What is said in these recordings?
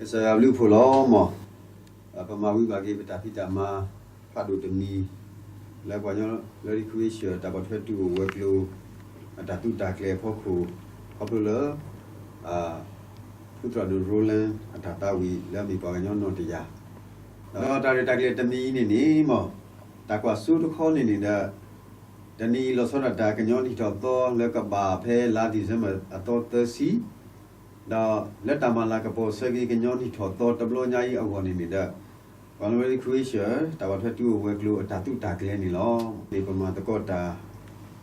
ကစၢ်ယွၤဘျုးဖှိၣ်လီၤမၢ်. ပမၤဝံၤဘၣ်က့ၤပတၢ်ဖံးတၢ်မၤဖးဒိၣ်တမံၤ လၢပှၤကညီလၢ recreation တၢ်ဘၣ်ထွဲတုၤအိၣ်ဝဲၤကျိၤ အတၢ်သူတၢ်ကျဲၤအဖီခိၣ် ခီဖျိလၢ ဖုသရၣ်ဒိၣ် Roland အတၢ်သးဝံၣ်လၢအမ့ၢ်ပှၤကညီနီၢ်တယၢ် ဒီးတၢ်ရဲၣ်တၢ်ကျဲၤတမံၤအံၤန့ၣ်န့ၣ်မၢ် တၢ်ကွၢ်စိတခီန့ၣ်န့ၣ်ဒီး တနံၤအံၤလီၤဆီဒၣ်တၢ်ကညီနံၣ်ထီၣ်သီလၢကဘၣ်ဖဲလါ December အသီသၢဆံ ဒီးလၢတၢ်မၤလၤကပီၤဆၢက့ၤကညီနံၣ်ထီၣ်သီတဘျီညါအံၤအဂီၢ်န့ၣ်န့ၣ်ဒီး ပှၤလၢ recreation တၢ်ဘၣ်ထွဲတုၤအိၣ်ဝဲၤကျိၤအတၢ်သူတၢ်ကျဲၤန့ၣ်လီၤ. န့ၣ်ပမၤသကိးတၢ်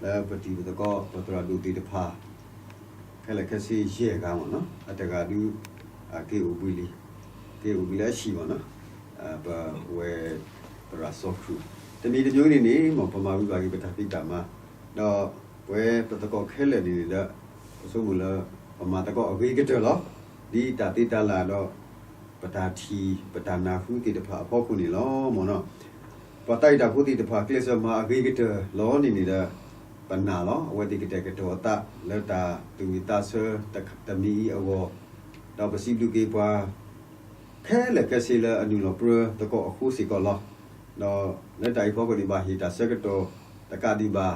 လၢပတံၤပသကိး ပသရၣ်ဒိၣ်သ့ၣ်တဖၣ် ခဲလၢာ်ခဲဆ့ယဲၢ်ဂၤမၢ်နီၤ အတဂၤဒုး က့ၤအိၣ်ဘှံးလံ က့ၤအိၣ်ဘှံးလၢအဟံၣ်မၢ်နီၤ ပဝဲသရၣ်စီၤခရူၣ် တမံၤတမံၤန့ၣ်န့ၣ် မၢ်ပမၤဝံၤဘၣ်က့ၤပတၢ်ဖံးတၢ်မၤ ဒီးပဝဲပသကိးခဲလၢာ်န့ၣ်န့ၣ်ဒီး ပဆိကမိၣ်လၢ ပမၤသကိးအဂ့ၤကတၢၢ်လီၤ. ဒ်တၢ်သ့တၢ်လၢ်ဒီး ပတၢ်ထံၣ် ပတၢ်နၢ်ဟူသ့ၣ်တဖၣ်အဖီခိၣ်န့ၣ်လီၤမၢ်နီၤ. ပှၤသးဝံၣ်တၢ်ဖိသ့ၣ်တဖၣ် ကျဲးစၢးမၤအဂ့ၤကတၢၢ်လီၤန့ၣ်န့ၣ်ဒီး ပနာ်လီၤ. အဝဲသ့ၣ်ကတဲာ်ကတီၤအသးလၢတၢ်သူၣ်ဝံၣ်သးဆၢတမံၤအံၤအဂီၢ်, ဒီးပစံးဘျုးက့ၤပှၤ ခဲလၢာ်ခဲဆ့လၢအနုာ်လီၤပြၢသကိးအဃိစ့ၢ်ကီးလီၤ. ဒီးလၢတၢ်အံၤဖီခိၣ်န့ၣ် ဘၣ်ဟ့ၣ်တၢ်ဆၢကတီၢ်တကးဒံးဘၣ်,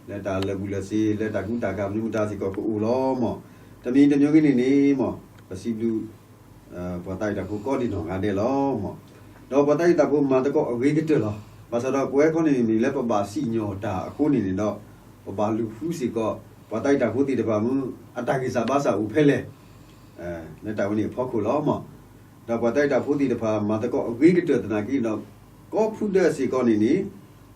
လၢတၢ်လၢာ်ဘူၣ်လၢာ်စ့ၤ လၢတၢ်ကူတၢ်ကၤမနုၤမတၤစ့ၢ်ကီးကအိၣ်လီၤမၢ်. တမံၤတမံၤဂ့ၤန့ၣ်န့ၣ်မၢ် ပစံးဘျုး ပှၤသးဝံၣ်တၢ်ဖိကိးဒံးနီၢ်ဂၤဒဲးလီၤမၢ်. ဒီးပှၤသးဝံၣ်တၢ်ဖိမၤသကိးအဂ့ၤကတၢၢ်လီၤ. ဘၣ်ဆၣ်ဒီးပဝဲခီန့ၣ်န့ၣ် လၢပဘၣ်စံၣ်ညီၣ်တၢ်အဃိန့ၣ်န့ၣ်ဒီး ပဘၣ်လူၤဃုစ့ၢ်ကီး ပှၤသးဝံၣ်တၢ်ဖိသ့ၣ်တဖၣ်မ့ၢ် အတၢ်ဂံၢ်စၢ်ဘါစၢ်အိၣ်ဖဲလဲၣ် လၢတၢ်ဝဲန့ၣ်အဖီခိၣ်လီၤမၢ်. ဒီးပှၤသးဝံၣ်တၢ်ဖိသ့ၣ်တဖၣ် မၤသကိးအဂ့ၤကတၢၢ်သနာ်က့ဒီး ကိးဖုဒၢစ့ၢ်ကီးန့ၣ်န့ၣ်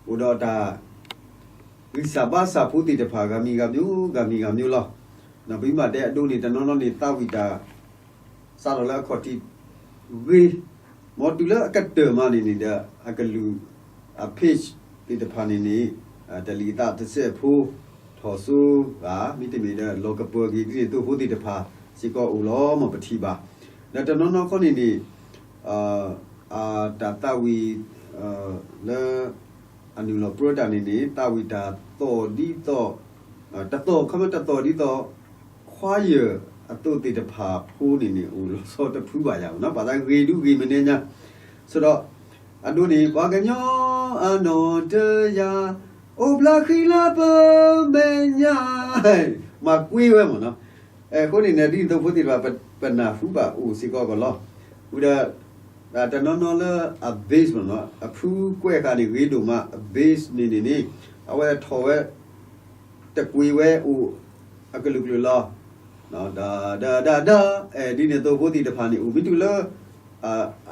အိၣ်ဒီးတၢ် ဂံၢ်စၢ်ဘါစၢ်ဖိသ့ၣ်တဖၣ် ဂၤမံၤဂၤမံၤ ဂၤမံၤဂၤမံၤလီၤ. ပမ့ၢ်ဘၣ်တဲအဒိန့ၣ် တနီၤနီၤန့ၣ် သးဝံၣ်တၢ် စးထီၣ်လၢအခီၣ်ထံးဂ့ၤ, မ်တုၤလၢအကတၢၢ်မးန့ၣ်န့ၣ်ဒီး အကလုာ် အ page သ့ၣ်တဖၣ်န့ၣ်န့ၣ် တလံာ်အသးတစဲးဖိ ထီၣ်စိဂၤ မ့တမ့ၢ်ဒီး လီၤကပၢၤက့ၤဒ်န့ၣ်သိးဖိသ့ၣ်တဖၣ်စ့ၢ်ကီးအိၣ်လီၤမၢ် ပထံၣ်ဘၣ်. ဒီးတနီၤနီၤခီန့ၣ်န့ၣ် အတၢ်သးဝံၣ် လၢ အနုာ်လီၤပြၢတၢ်န့ၣ်န့ၣ် သးဝံၣ်တၢ်သီၣ်ဒ်သိး တသီၣ် ခီမ့ၢ်တသီၣ်ဒ်သိး choir အသိးသ့ၣ်တဖၣ်ဖိန့ၣ်န့ၣ် အိၣ်လီၤဆီတဖုဘၣ်ယၤမၢ်နီၤ ပှၤသးဂ့ၤဒုဂ့ၤမဲာ်ညါ, ဆိဒီး အဒိန့ၣ် ပှၤကညီအနီၢ်တယၢ် အိၣ်ဘျါဃံလၤပမဲာ်ညါ မၤကွ့ဝဲမၢ်နီၤ. အဃိန့ၣ်န့ၣ် ဒ်သိးဖိသ့ၣ်တဖၣ် ပနၢ်ဟူဘၣ်အိၣ်စ့ၢ်ကီးကလီၤ. ဝံၤဒီး တနီၤနီၤလၢအ bass မၢ်နီၤ အဖုကွဲးဃာ်န့ၣ် ဂ့ၤဒိၣ်မး အ bass န့ၣ်န့ၣ်န့ၣ် အဝဲထီၣ်ဝဲ တကွံာ်ဝဲအိၣ် အကလုာ်ကလုာ်လီၤ. ဒ ဒ ဒ ဒ ဒ ဒ်န့ၣ်သိးဖိသ့ၣ်တဖၣ်န့ၣ် အိၣ်မ့ၢ်တုၤလၢ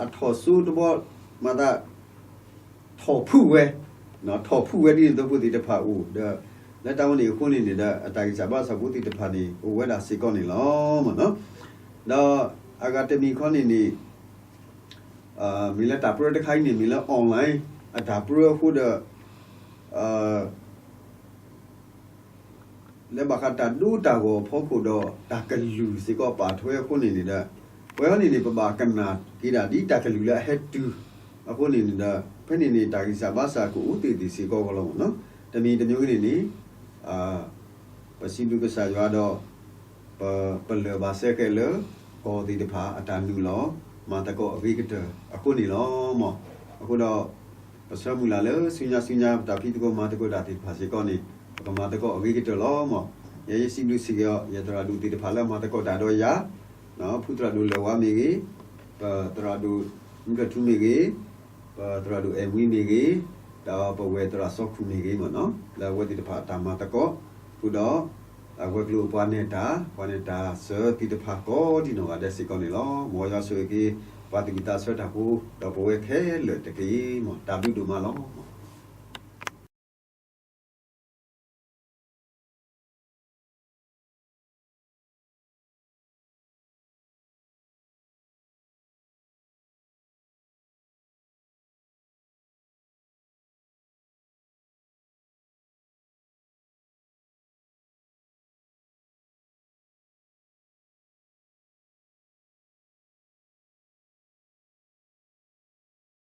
အထီၣ်စိတဘီ မၤသး ထီၣ်ဖုၣ်ဝဲ ထီၣ်ဖုၣ်ဝဲဒ်န့ၣ်သိးဖိသ့ၣ်တဖၣ်အိၣ်ဒီး လၢတၢ်ဝဲန့ၣ်အဃိန့ၣ်န့ၣ်ဒီး အတၢ်ဂံၢ်စၢ်ဘါစၢ်ဖိသ့ၣ်တဖၣ်န့ၣ် အိၣ်ဝဲဒၣ်စ့ၢ်ကီးန့ၣ်လီၤမၢ်နီၤ. ဒီးအဂၤတမံၤခီန့ၣ်န့ၣ် မ့ၢ်လၢတၢ်ပြၢတခါအံၤန့ၣ် မ့ၢ်လၢ online အတၢ်ပြၢအဃိဒီး လၢဘၣ်ဃးတၢ်ဒိတၢ်ဂီၤအဖီခိၣ်ဒီး တၢ်ကလုၢ်စ့ၢ်ကီးပာ်ထွဲအဃိန့ၣ်န့ၣ်ဒီး ပဝဲဟီန့ၣ်န့ၣ် ပဘၣ်ကနၣ်က့ၤဒၣ်ဒ်တၢ်ကလုၢ်လၢအဟဲတုၤအဃိန့ၣ်န့ၣ်ဒီး ဖဲန့ၣ်န့ၣ် တၢ်ဂံၢ်စၢ်ဘါစၢ်ကအိၣ်သ့ၣ်သ့ၣ်စ့ၢ်ကီးကလီၤမၢ်နီၤ. တမံၤတမံၤဂ့ၤန့ၣ်န့ၣ် ပစံးဘျုးကစၢ်ယွၤဒီး ပ ပလၢၢ်ဘၣ်စဲဃဲးလၢ ကီၢ်သ့ၣ်တဖၣ်အတၢ်နုာ်လီၤ မၤသကိးအဂ့ၤကတၢၢ်အဃိန့ၣ်လီၤမၢ်. အဃိဒီး ပဆၢမုၢ်လၢ်လၢ ဆူညါဆူညါ ပတၢ်ဖံးသကိးမၤသကိးတၢ်သ့ၣ်တဖၣ်စ့ၢ်ကီးန့ၣ် ပကမၤသကိးအဂ့ၤကတၢၢ်လီၤမၢ်. ယဲယစံးဘျုးစ့ၢ်ကီး ယသရၣ်ဒိၣ်သ့ၣ်တဖၣ်လၢအမၤသကိးတၢ်ဒီးယၤ ဖုသရၣ်ဒိၣ်လၢၢ်ဝါမ့ၢ်ဂ့ၤ, ပသရၣ်ဒိၣ်မူတၢ်ထူမ့ၢ်ဂ့ၤ, ပသရၣ်ဒိၣ်အဲၣ်ဝံမ့ၢ်ဂ့ၤ, ဒီးပဝဲၢ်သရၣ်စီၤခူၣ်မ့ၢ်ဂ့ၤမၢ်နီၤ, လၢအဝဲသ့ၣ်တဖၣ်အတၢ်မၤသကိး ဃုာ်ဒီး အဝဲၤကျိၤပှၤနဲၣ်တၢ် ပှၤနဲၣ်တၢ်စၢၤသ့ၣ်တဖၣ်ကိးဒံနီၢ်ဂၤဒဲးစ့ၢ်ကီးန့ၣ်လီၤ. မ်ယွၤဆိၣ်ဂ့ၤက့ၤ ပှၤသးဝံၣ်သးဆၢတၢ်ဖိ ဒီးပဝဲခဲလၢာ်တက့ၢ်မၢ်. တၢ်ဘျုးဒိၣ်မးလီၤ.